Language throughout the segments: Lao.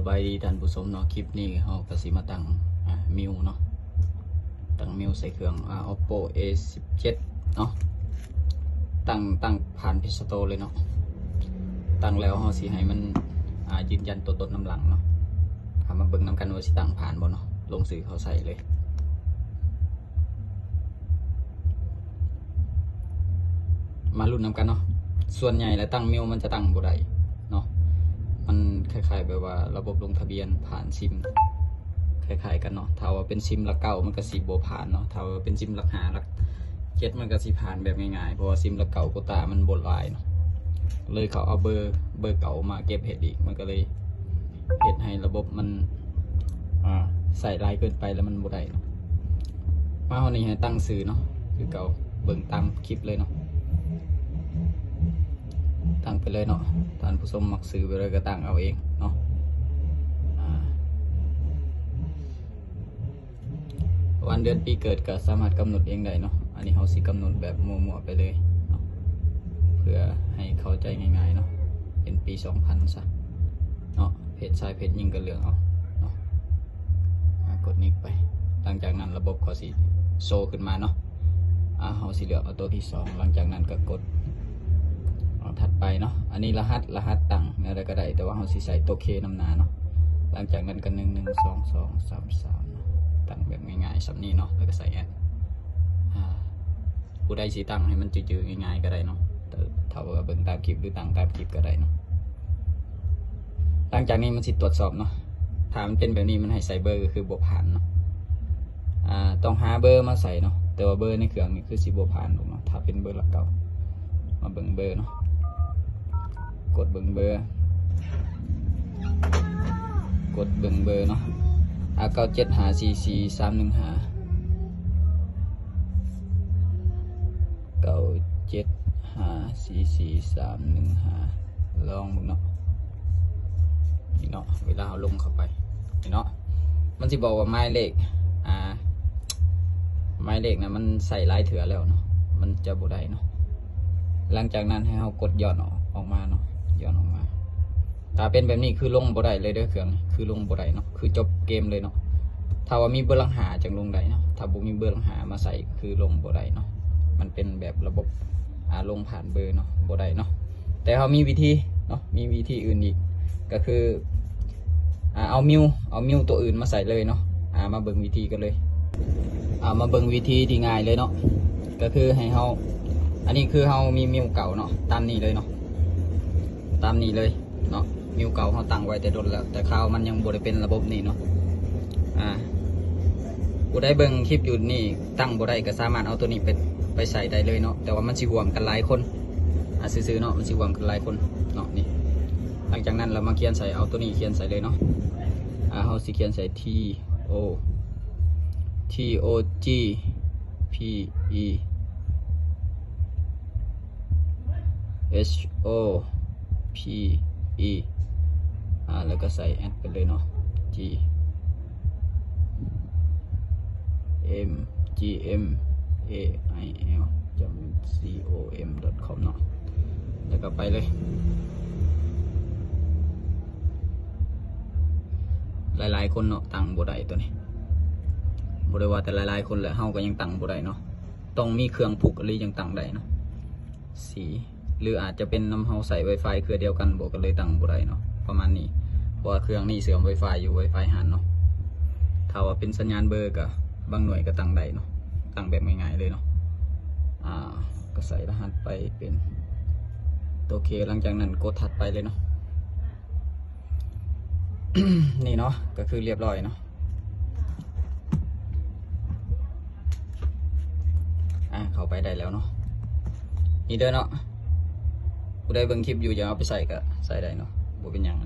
ສະບາຍດີທ່ານຜູ້ຊົມເນາະ, ຄລິບນີ້ເຮົາກໍຊິມາຕັ້ງ ອາ ມິວເນາະ, ຕັ້ງມິວໃສ່ເຄື່ອງ ອາ ໂອໂປ ເອ ສິບເຈັດເນາະ. ຕັ້ງ ຕັ້ງຜ່ານ Play Store ເລີຍເນາະ. ຕັ້ງແລ້ວເຮົາຊິໃຫ້ມັນ ອາ ຢືນຢັນຕົວຕົນນຳຫຼັງເນາະ. ເຮົາມາເບິ່ງນຳກັນວ່າຊິຕັ້ງຜ່ານບໍ່ເນາະ, ລົງຊື່ເຂົ້າໃສ່ເລີຍ. ມາລຸ້ນນຳກັນເນາະ. ສ່ວນໃຫຍ່ແລ້ວຕັ້ງມິວມັນຈະຕັ້ງບໍ່ໄດ້ເນາະ, ມັນຄ້າຍໆແບບວ່າລະບົບລົງທະບຽນຜ່ານຊິມຄ້າຍໆກັນເນາະ. ຖ້າວ່າເປັນຊິມຫຼັກເກົ້າມັນກໍຊິບໍ່ຜ່ານເນາະ, ຖ້າວ່າເປັນຊິມຫຼັກຫ້າ ຫຼັກເຈັດມັນກໍຊິຜ່ານແບບງ່າຍໆ ເພາະວ່າຊິມຫຼັກເກົ້າໂຄຕາມັນບໍ່ຫຼາຍເນາະ, ເລີຍເຂົາເອົາເບີ ເບີເກົ່າມາເກັບເຮັດອີກ, ມັນກໍເລີຍ ເຮັດໃຫ້ລະບົບມັນ ອາ ໃຊ້ຫຼາຍເກີນໄປແລ້ວມັນບໍ່ໄດ້ເນາະ. ມາຮອດນີ້ໃຫ້ຕັ້ງຊື່ເນາະ, ຄືເກົ່າ ເບິ່ງຕາມຄລິບເລີຍເນາະ, ຕັ້ງໄປເລີຍເນາະ. ທ່ານຜູ້ຊົມມັກຊື່ແບບໃດກໍຕັ້ງເອົາເອງເນາະ. ອາ ວັນເດືອນປີເກີດກໍສາມາດກຳນົດເອງໄດ້ເນາະ. ອັນນີ້ເຮົາຊິກຳນົດແບບມົ້ວໆໄປເລີຍເນາະ ເພື່ອໃຫ້ເຂົ້າໃຈງ່າຍໆເນາະ, ເປັນປີສອງພັນຊະເນາະ. ເພດຊາຍເພດຍິງກໍເລືອກເອົາເນາະ. ອາ ກົດ next ໄປ. ຫຼັງຈາກນັ້ນລະບົບເຂົາຊິໂຊຂຶ້ນມາເນາະ. ອາ ເຮົາຊິເລືອກເອົາໂຕທີສອງ, ຫຼັງຈາກນັ້ນກໍກົດ ອາ ຖັດໄປເນາະ. ອັນນີ້ລະຫັດ ລະຫັດຕັ້ງແນວໃດກໍໄດ້, ແຕ່ວ່າເຮົາຊິໃສ່ໂຕ K ນຳໜ້າເນາະ. ຫຼັງຈາກນັ້ນກໍ ໜຶ່ງ ໜຶ່ງ ສອງ ສອງ ສາມ ສາມ ເນາະ. ຕັ້ງແບບງ່າຍໆສ່ຳນີ້ເນາະ, ແລ້ວກໍໃສ່ add. ອາ ຜູ້ໃດຊິຕັ້ງໃຫ້ມັນຈື່ໆງ່າຍໆກໍໄດ້ເນາະ, ຖ້າວ່າເບິ່ງຕາມຄລິບ ຫຼື ຕັ້ງຕາມຄລິບກໍໄດ້ເນາະ. ຫຼັງຈາກນີ້ມັນຊິຕວດສອບເນາະ, ຖ້າມັນເປັນແບບນີ້ມັນໃຫ້ໃສ່ເບີ ກໍຄືບໍ່ຜ່ານເນາະ. ອາ ຕ້ອງຫາເບີມາໃສ່ເນາະ, ແຕ່ວ່າເບີໃນເຄື່ອງນີ້ຄືຊິບໍ່ຜ່ານດອກເນາະ ຖ້າເປັນເບີຫຼັກເກົ້າ. ມາເບິ່ງເບີເນາະ, ກົດເບິ່ງເບີ ກົດເບິ່ງເບີເນາະ. ອາ ເກົ້າເຈັດຫ້າສີ່ສີ່ສາມໜຶ່ງຫ້າ ເກົ້າເຈັດຫ້າສີ່ສີ່ສາມໜຶ່ງຫ້າ ລອງເບິ່ງເນາະ. ນີ້ເນາະ, ເວລາເຮົາລົງເຂົ້າໄປ ນີ້ເນາະ, ມັນຊິບອກວ່າໝາຍເລກ ອາ ໝາຍເລກນະ ມັນໃຊ້ຫຼາຍເທື່ອແລ້ວເນາະ, ມັນຈະບໍ່ໄດ້ເນາະ. ຫຼັງຈາກນັ້ນໃຫ້ເຮົາກົດຍ້ອນອອກ ອອກມາເນາະ, ຍ້ອນອອກມາ. ຖ້າເປັນແບບນີ້ຄືລົງບໍ່ໄດ້ເລີຍເດີ, ເຄື່ອງນີ້ຄືລົງບໍ່ໄດ້ເນາະ, ຄືຈົບເກມເລີຍເນາະ. ຖ້າວ່າມີເບີຫຼັກຫ້າຈັ່ງລົງໄດ້ເນາະ, ຖ້າບໍ່ມີເບີຫຼັກຫ້າມາໃສ່ຄືລົງບໍ່ໄດ້ເນາະ. ມັນເປັນແບບລະບົບ ອາ ລົງຜ່ານເບີເນາະ, ບໍ່ໄດ້ເນາະ. ແຕ່ເຮົາມີວິທີເນາະ, ມີວິທີອື່ນອີກ ກໍຄື ອາ ເອົາມິວ ເອົາມິວຕົວອື່ນມາໃສ່ເລີຍເນາະ. ອາ ມາເບິ່ງວິທີກັນເລີຍ, ອາ ມາເບິ່ງວິທີທີ່ງ່າຍເລີຍເນາະ. ກໍຄືໃຫ້ເຮົາ ອັນນີ້ຄືເຮົາມີມິວເກົ່າເນາະ, ຕາມນີ້ເລີຍເນາະ, ຕາມນີ້ເລີຍເນາະ. ມິວເກົ່າເຮົາຕັ້ງໄວ້ແຕ່ດົນແລ້ວ, ແຕ່ຄາວມັນຍັງບໍ່ໄດ້ເປັນລະບົບນີ້ເນາະ. ອາ ຜູ້ໃດເບິ່ງຄລິບຢູ່ນີ້ຕັ້ງບໍ່ໄດ້ ກໍສາມາດເອົາຕົວນີ້ໄປ ໄປໃສ່ໄດ້ເລີຍເນາະ, ແຕ່ວ່າມັນຊິຮ່ວມກັນຫຼາຍຄົນ. ອາ ຊື່ໆເນາະ, ມັນຊິຮ່ວມກັນຫຼາຍຄົນເນາະ. ນີ້ ຫຼັງຈາກນັ້ນລະມາຂຽນໃສ່ ເອົາຕົວນີ້ຂຽນໃສ່ເລີຍເນາະ. ອາ ເຮົາຊິຂຽນໃສ່ T O T O G P E H O P E ອາ ແລ້ວກໍໃສ່ add ໄປເລີຍເນາະ, G M G M A I L ຈຳ C O M dot com ເນາະ, ແລ້ວກໍໄປເລີຍ. ຫຼາຍໆຄົນເນາະ ຕັ້ງບໍ່ໄດ້ຕົວນີ້, ບໍ່ໄດ້ວ່າແຕ່ຫຼາຍໆຄົນແຫຼະ, ເຮົາກໍຍັງຕັ້ງບໍ່ໄດ້ເນາະ. ຕ້ອງມີເຄື່ອງພຸກອີ່ຫຼີຈັ່ງຕັ້ງໄດ້ເນາະ. ສີ່ ຫຼືອາດຈະເປັນນຳເຮົາໃຊ້ Wi-Fi ເຄືອດຽວກັນບໍ ກໍເລີຍຕັ້ງບໍ່ໄດ້ເນາະ ປະມານນີ້, ເພາະວ່າເຄື່ອງນີ້ເຊື່ອມ Wi-Fi ຢູ່ Wi-Fi ຫັ້ນເນາະ. ຖ້າວ່າເປັນສັນຍານເບີກໍບາງໜ່ວຍກໍຕັ້ງໄດ້ເນາະ, ຕັ້ງແບບງ່າຍໆເລີຍເນາະ. ອາ ກໍໃສ່ລະຫັດໄປເປັນໂອເຄ, ຫຼັງຈາກນັ້ນກົດຖັດໄປເລີຍເນາະ. ນີ້ເນາະ ກໍຄືລຽບຮ້ອຍເນາະ. ອາ ເຂົ້າໄປໄດ້ແລ້ວເນາະ. ນີ້ເດີເນາະ, ຜູ້ໃດເບິ່ງຄລິບຢູ່ຢາກເອົາໄປໃຊ້ກໍໃຊ້ໄດ້ເນາະ, ບໍ່ເປັນຫຍັງ.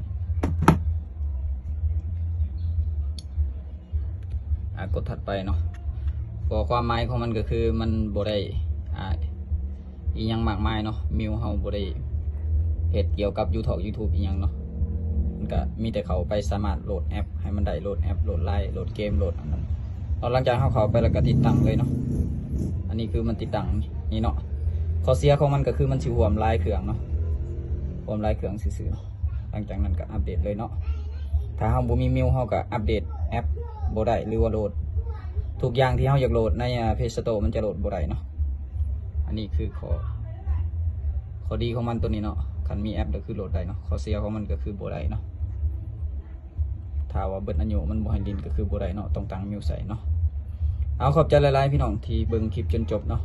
ອາ ກົດຖັດໄປເນາະ. ກໍຄວາມໝາຍຂອງມັນກໍຄືມັນບໍ່ໄດ້ ອາ ອີ່ຫຍັງມາກມາຍເນາະ, ມິວເຮົາບໍ່ໄດ້ເຮັດກ່ຽວກັບ YouTube YouTube ອີ່ຫຍັງເນາະ. ມັນກະມີແຕ່ເຂົ້າໄປສາມາດໂຫຼດແອັບໃຫ້ມັນໄດ້, ໂຫຼດແອັບ ໂຫຼດໄລນ໌ ໂຫຼດເກມ ໂຫຼດອັນນັ້ນເນາະ. ຫຼັງຈາກເຮົາເຂົ້າໄປແລ້ວກະຕິດຕັ້ງເລີຍເນາະ. ອັນນີ້ຄືມັນຕິດຕັ້ງນີ້ເນາະ. ຂໍ້ເສຍຂອງມັນກະຄືມັນຊິຮ່ວມຫຼາຍເຄື່ອງເນາະ, ຮ່ວມຫຼາຍເຄື່ອງຊື່ໆເນາະ. ຫຼັງຈາກນັ້ນກະອັບເດດເລີຍເນາະ. ຖ້າເຮົາບໍ່ມີມິວ ເຮົາກໍອັບເດດແອັບບໍ່ໄດ້ ຫຼືວ່າໂຫຼດ ທຸກຢ່າງທີ່ເຮົາຢາກໂຫຼດໃນ ອາ Play Store ມັນຈະໂຫຼດບໍ່ໄດ້ເນາະ. ອັນນີ້ຄືຂໍ້ ຂໍ້ດີຂອງມັນຕົວນີ້ເນາະ. ຄັນມີແອັບກໍຄືໂຫຼດໄດ້ເນາະ, ຂໍ້ເສຍຂອງມັນກໍຄືບໍ່ໄດ້ເນາະ. ຖ້າວ່າເບິດອາຍຸມັນບໍ່ໃຫ້ຫຼິ້ນກໍຄືບໍ່ໄດ້ເນາະ, ຕ້ອງຕັ້ງມິວໃສ່ເນາະ. ເອົາ ຂອບໃຈຫຼາຍໆ ພີ່ນ້ອງທີ່ເບິ່ງຄລິບຈົນຈົບເນາະ.